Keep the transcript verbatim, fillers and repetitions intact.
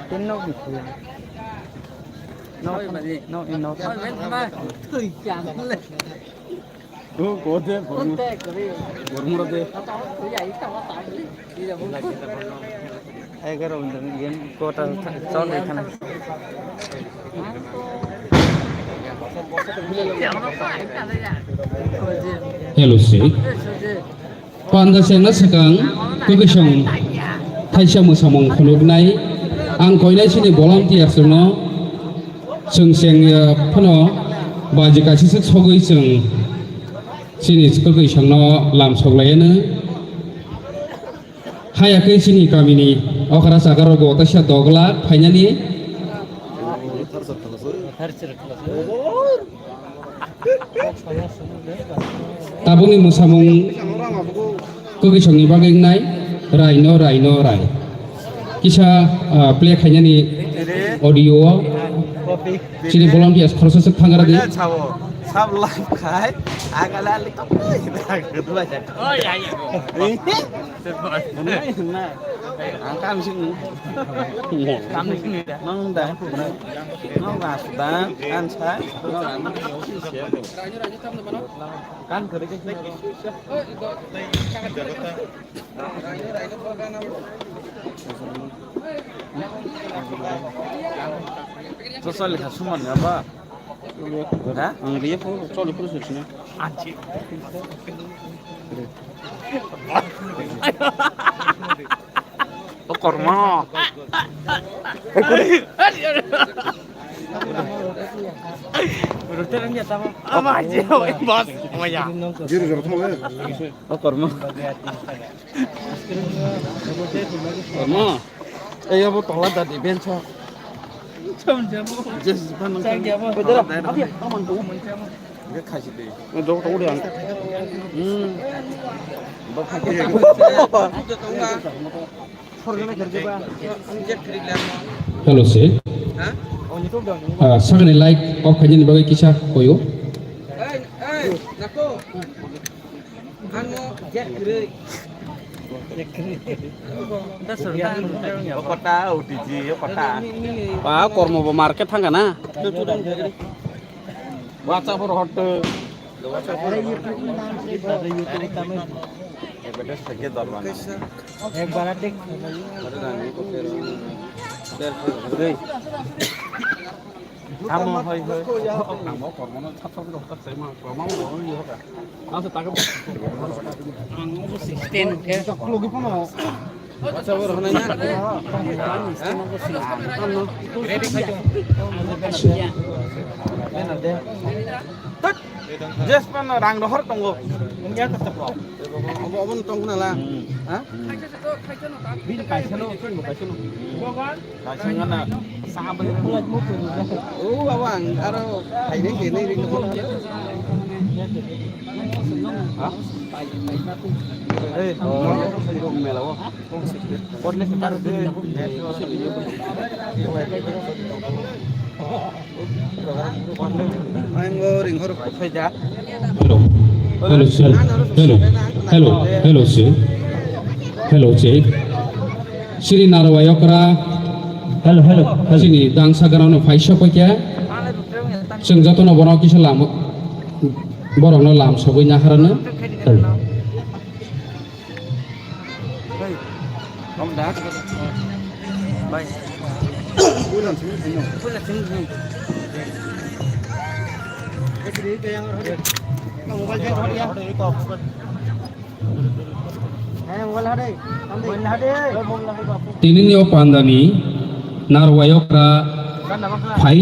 Tin nok ni kuya. No, no, no. O, kote, bormu-, bormura de. Egaro wngkha, game kota chol de khana. Hello, sir. Panda chengna swkang kwkwisong thaisa mwsamung phunuknai. Ang koinai chini volunteers rokno chwng chengya phano baji kaisa swk sogwi chwng chini kwkwisongno lam soklaiano. Haya khe chini kamini okra chakar rogo taisa dogla phainani. Tabukni mwsamung kwkwisongni bagwi wngnai Raino Raino Rai. Kisa, ah, play khainani audio o chini volunteers khoroksa swk thangra di. Sab live khai, agala lik. Ang kam sini. Kam sini. Nang da. Nang da sudah kan sa. Kan kiri ke sini. Sosal ka suman ya ba. Ha? Ang dia pun coli pun sini. Anjing. O kormo. Ama aja, bos, maya. Jiri jiri thong le. O kormo. Kormo. Ei abo tola da di bench. Jesi pan nang. Bedara. Abo ya, aman tu. Nge khaisi de. Nge dok dok de ang. Hmm. Dok khaisi. Hello, sir. Ah, sakni light off khainani bagwi kisa koyo. Okota, O T G, okota. Ba, kormo bo market thangkha na. Whatsapp or hot. Ek bara dekh. Tamo hoi hoi. Tamo kormo no thap thap rok tak sai ma. Kormo no hoi hoi. Ang sa tak. Ang sixteen ke. Logi phone. Acha, oro hwnai na? Ready khaito. Ena de. Tat. Jespan rang rohor tongo. Wngya kata pro. Obo, obo tong na la. Hmm. Ha? Bini kaisa no, bini kaisa no. Kaisa ngana. O, baba, ang aro khainai khainai ring. Ha? Ei, mela o. Hello. Hello, sir. Hello. Hello, hello, sir. Hello, check. Siri Narwai okra. Hello, hello, hello. Sini dangsa ganano phaisa paikya. Chwng jotono bono kisa lama, borokno lam sogwi naharano. Hello. Tinini o pandani narwai okra phai